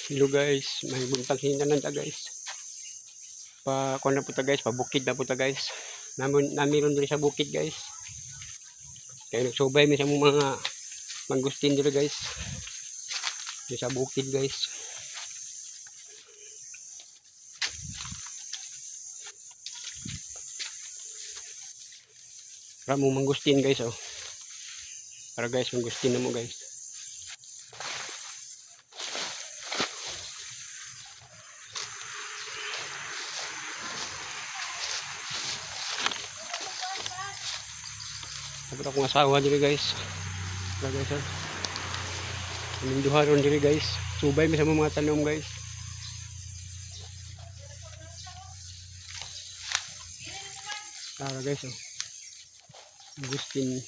Hello guys, may buntag hinanan ta, guys. Pa kuan na po ta, guys, pabukid na po ta, guys. Namon namiron diri sa bukid, guys. Kaya nagsubay mi sa among mga mangustin diri, guys. Diri sa bukid, guys. Para mo mangustin, guys, oh. Para guys, mangustin na mo, guys. Dapat akong asawa diri, guys. Para guys, oh. Kaming duha ron diri, guys. Subay mi sa mga tanom, guys. Para guys, oh. Gustin.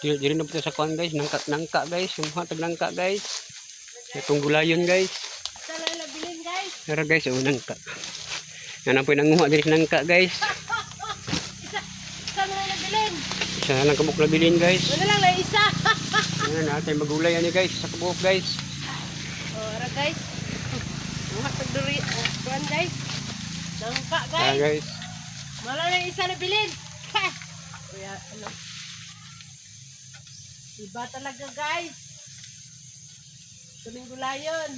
Diri diri na po sa kuan, guys, nangka nangka, guys, yung mga tag nangka, guys. Itong gulayon, guys. Isa lang nabilin, guys. Pero guys, oh, nangka. Yan ang po yung nanguha diri sa nangka, guys. Isa, isa na lang nabilin. Isa na lang kabuk nabilin, guys. Wala lang lang isa. Yan natin magulay ani, guys, sa kabuk, guys. Oh, ara guys. Muha tag duri. Oh, kuan, guys. Nangka, Tara guys. guys. Wala lang isa nabilin. Ha! Kuya, ano? Iba talaga, guys. Kaming gulayon.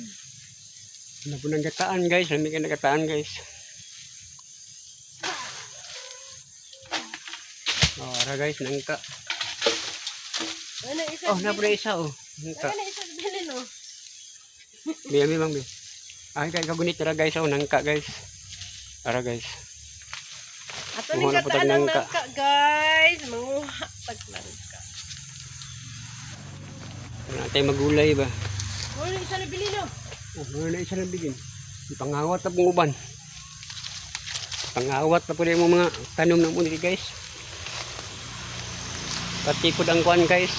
Ano po ng gataan, guys, lami ka gataan, guys. Oh, ara guys, nangka. Ano isa? Oh, na po na isa, oh. Nangka. Ano isa nabilin, oh. Bi ami bang bi. Ay kay kagunit ra, guys, oh, nangka, guys. Ara guys. Ato ning Manguha na po tag gataan ang nangka. nangka, guys. Manguha tag nangka. Wala tayo magulay ba. Wala isa nabilin, oh. Oh, wala na isa nabilin. Pangawat na pong uban. Pangawat na po yung mga tanom ng diri, guys. Pati po ang kuan, guys.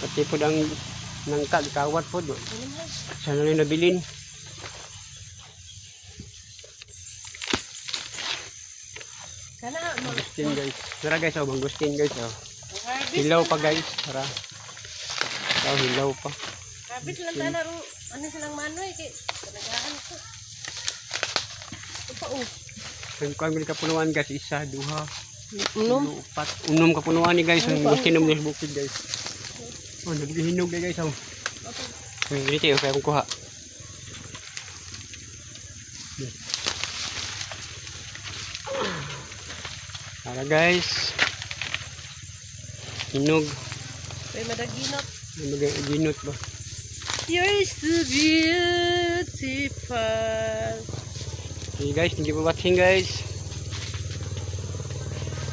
Pati po ang nangka, kawat po. Ano man? Sana lang nabilin. Kana mga Mangustin, guys. Tara guys, oh, mangustin, guys, oh. harvest. Hilaw pa, guys. Tara. Oh, hilaw pa. Harvest lang tana ro. Ano silang manoy kay talagaan ko. Ito pa, oh. Ang kuan ko kapunuan, guys, isa, duha, Unom. tulo, upat. Unom kapunuan ni, guys. Ano Ang pa? gustin mo sa bukid, guys. Oh, naghihinog na, guys, oh. Dito, oh, kaya akong kuha. Tara guys. Hinog. May madaginot. May mga ginot ba? You're so beautiful. Okay guys, thank you for watching, guys.